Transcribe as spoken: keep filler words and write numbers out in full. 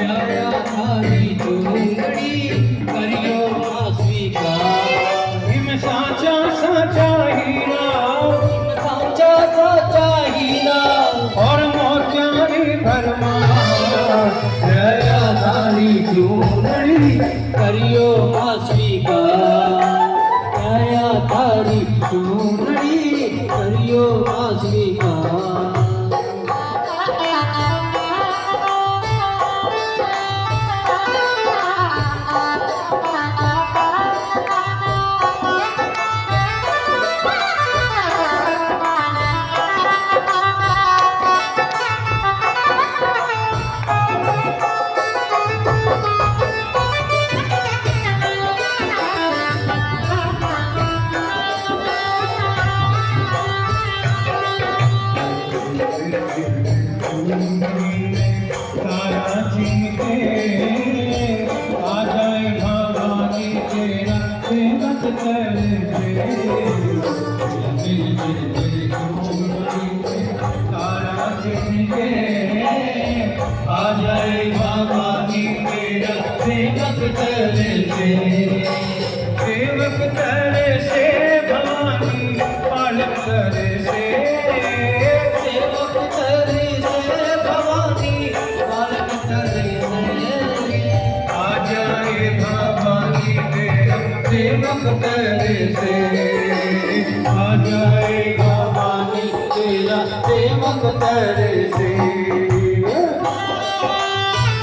न्यायाधारी चूंदड़ी करियो माँ स्वीकार। हिम साचा साचा हीरा। हिम साचा साचा हीरा। और मोतिया रे भरमार। न्यायाधारी चूंदड़ी करियो माँ स्वीकार। न्यायाधारी चूंदड़ी करियो माँ स्वीकार। तारा चुन के आ जाए भवानी तेरा सेवक कर दे। तारा चुन के आ जाए भवानी तेरा सेवक कर दे। सेवक तरसे भवानी, पालक तरसे। सेवक तरसे भवानी, पालक तरसे। आ जाए भवानी तेरा सेवक तरसे। आ जाए भवानी तेरा सेवक तरसे।